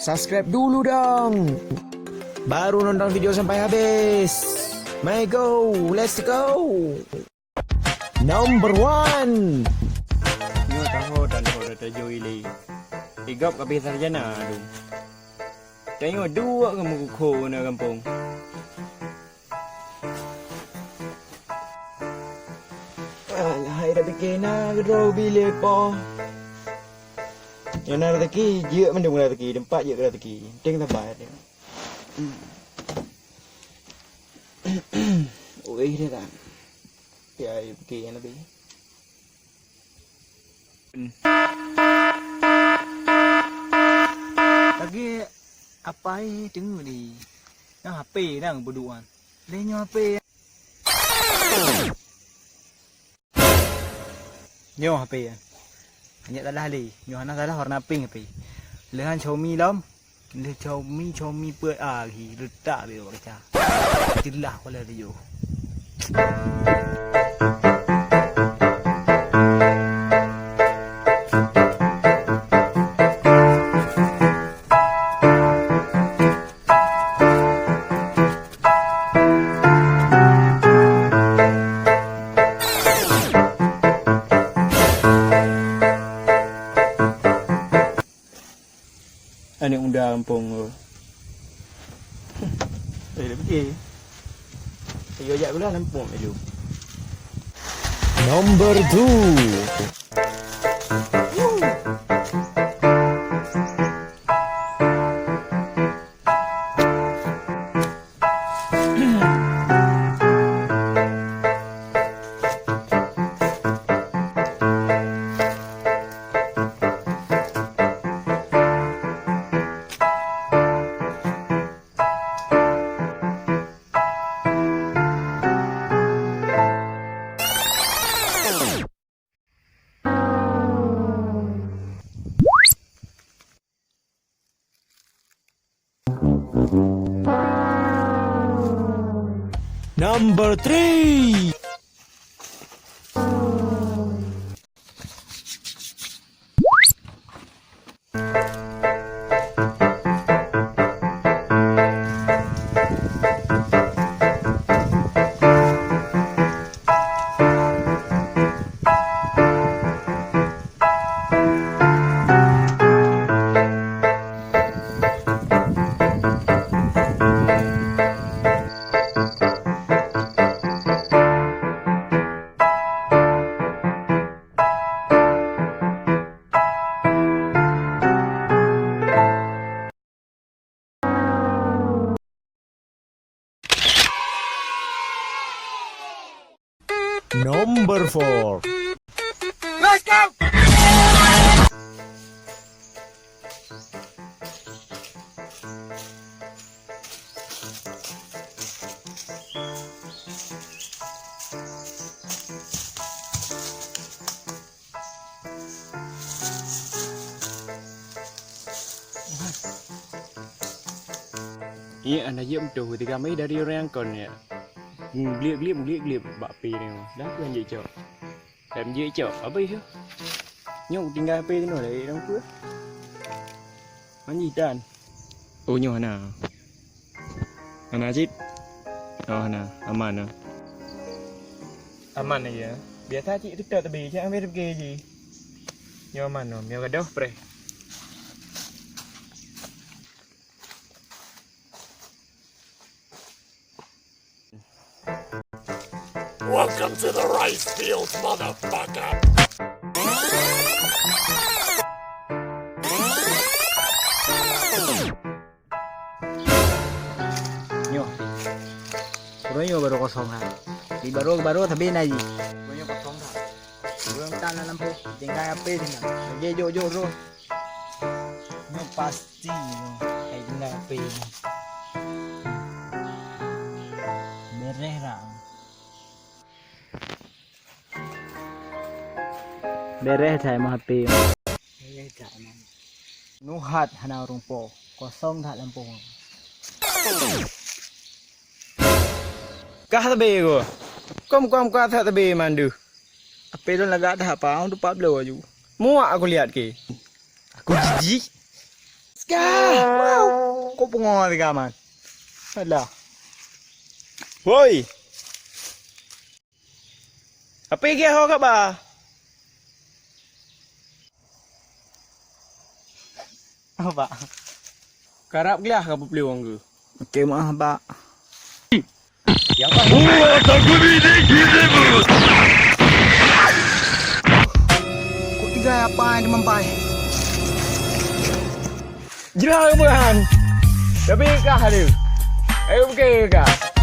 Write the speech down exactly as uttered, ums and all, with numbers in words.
Subscribe dulu dong. Baru nonton video sampai habis. My go, let's go. Number one. Nyoe tahun dan tahun dah tajui lé. Igop ka habéh sarjana tu. Tanyoe dua kamoe kukho na gampông. Alah, hai dah pike na keudroe bilé po. Nyang na rezeki, jeuet mandum rezeki, teumpat jeuet rezeki. Penting sabar. Uih dia kan. Ya, pike nyang lebih. Lagi apai teungoh ni. Nang H P nang beuduan. Leh nyoe H P. Nyoe H P. Hanya salah lé. Nyoe hana salah warna pink H P. Leuhan Xiaomi lom. Lé Xiaomi, Xiaomi peuet lagi, leutak bak kaca. Jeulaih kuala laju. Aneuk muda gampông tu. Eh, dah fikir. Ayo jak gula lampung laju. Number two. Number three. Number four. Let's go! Iya, aneuk jeuet meutuh, tiga mei dari ureueng kon ya. Mugliek-gliek, mugliek-gliek bak pi nyoe. Dah keuh jeuet cok. Dah jeuet cok, abéh tu. Nyoe tinggai H P keunoe dari ureueng peue. Manji tan. Oh, nyoe hana. Hana cit. Oh, hana. Aman, oh. Aman aja. Biasa cit tetap tapi jangan berpikir ji. Nyoe aman, oh. Nyoe gadoh preh. Welcome to the rice fields, motherfucker. Nyoh. Uroe nyoe baru kosong ha. Di baru baru tapi na ji. Uroe nyoe kosong ha. Uroe tak na lampu. Tinggai H P tinggai. Lagi jok-jok terus. Nyoe pasti nyoe. Hai tinggai H P nyoe. Bereh dah. Bereh that mah H P. Bereh that mah. Nuhat hana ureueng po, kosong that lampôh. Kah tebe ko. Kom kom kah that tebe mandeuh. H P lôn lagak that pa, tu pat bloe aju. Muak aku lihat ke. Aku jijik. Kah! Kok pungo tiga man? Alah. Woi. Apa geh ho kaba? Apa? Karab glah ka peupli wong geuh. Oke, maaf, Bak. Nyang paih. Kok tiga apa yang dimampai? Jira keubeurahan. Tapi kah ada. Ayo buka kah.